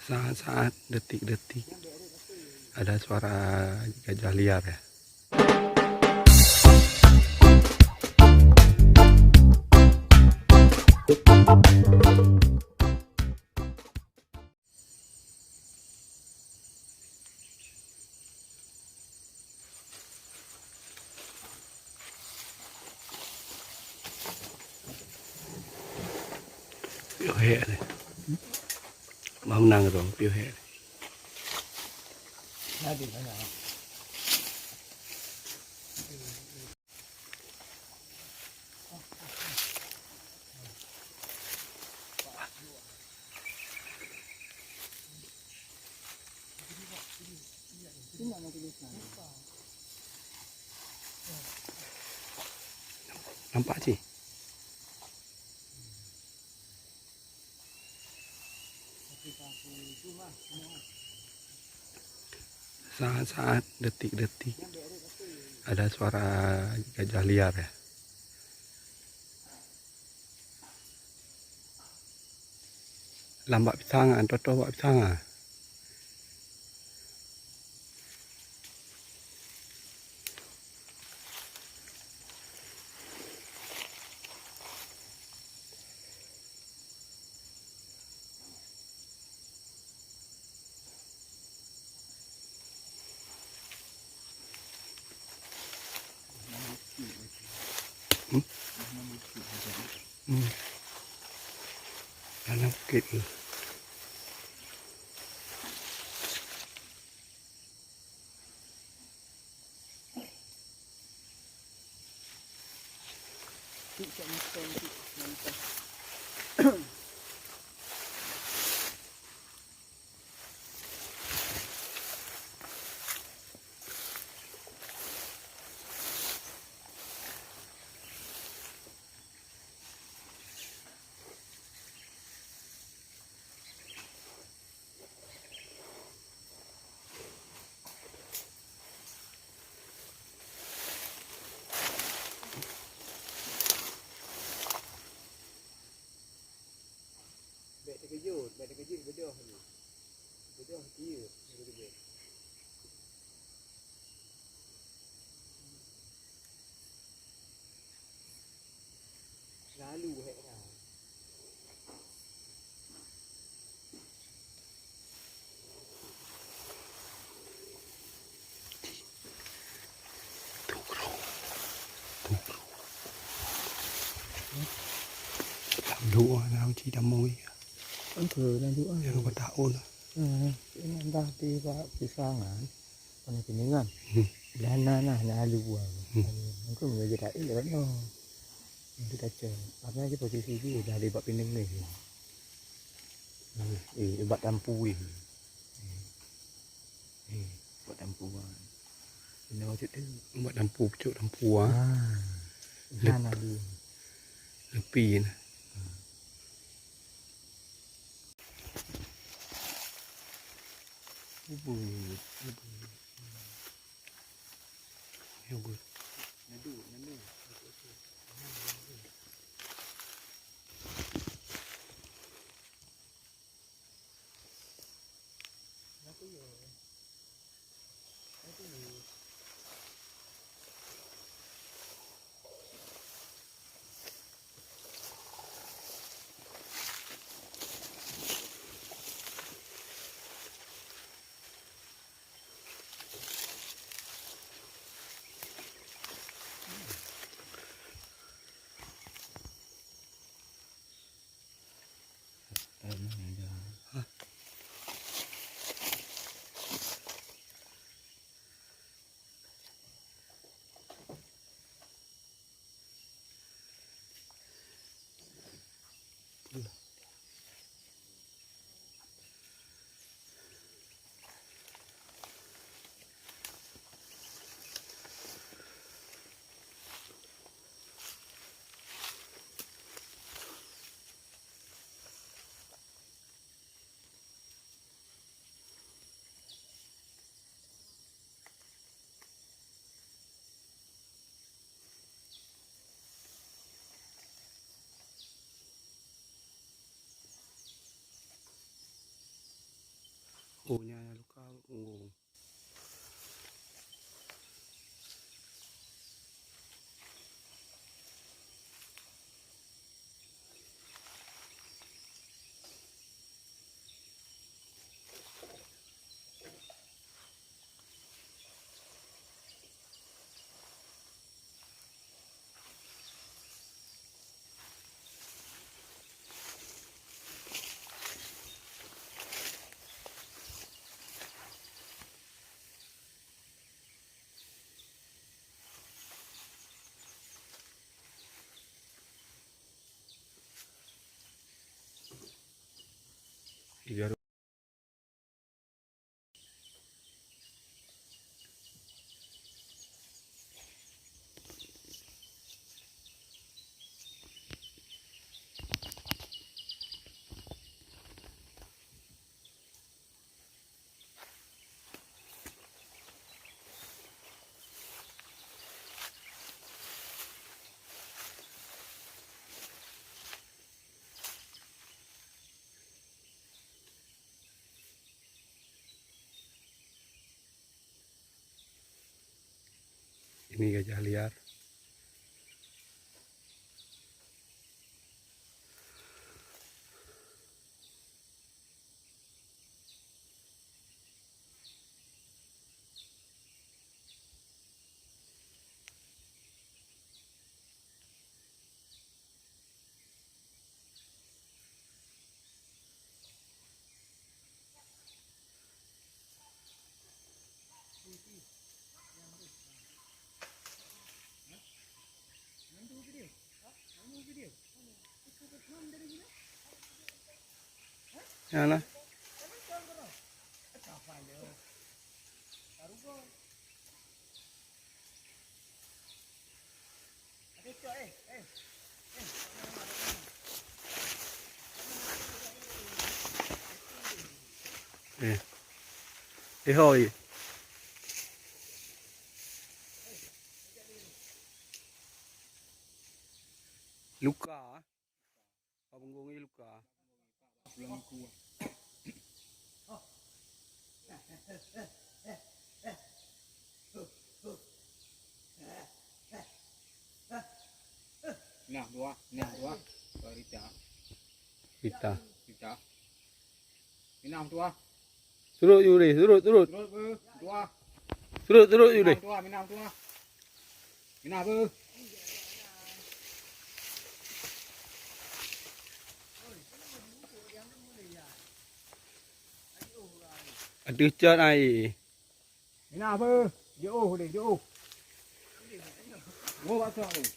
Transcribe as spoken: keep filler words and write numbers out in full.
Saat-saat, detik-detik, ada suara gajah liar ya. Piôh hék ni. Bang menang tu, piôh hék ni. Nampak cit? Saat-saat, detik-detik, ada suara gajah liar ya. Lam bak pisang, ah, toh-toh bak pisang, ah. Hmm? Hmm. Tanah bukit tu. Bèk teukeujot, bèk teukeujot, beudôh laju. Beudôh keu yue, beudôh. Lalu hék na. Lam luwa na uji damong ya. Apa lam luwa? Yang kau tahu lah. Hmm, ini dah di bak pisang kan. Mana kuningan? Hmm. Dah na, na, na luwa. Hmm. Mungkin menjadi tak iya no. Itu kaca. Apa lagi posisi dia dah di bak pining ni. Eh, ubat tampu weh. Eh, ubat tampu ah. Ina maksud tu. Ubat tampu, pucuk tampu ah. Ah. Lep-, nah, nah, dia. Lepi nah. Ah. Ubut, ubut. Ubut. Nadu, nadu. Oh, nyan luka punggung. Ini gajah liar. Nyan lah. Eh. Eh, hoi. Luka. Punggung luka. Nah, dua, nah, dua. Rita. Rita. Rita. Minah dua. Surut, yue deh, surut, surut. Surut, beuh. Dua. Surut, surut, yue deh. Minah dua, minah dua. Minah, beuh. Aduh, cot ai. Minah, beuh. Jeuôh deh, jeuôh. Wo bak trok deh.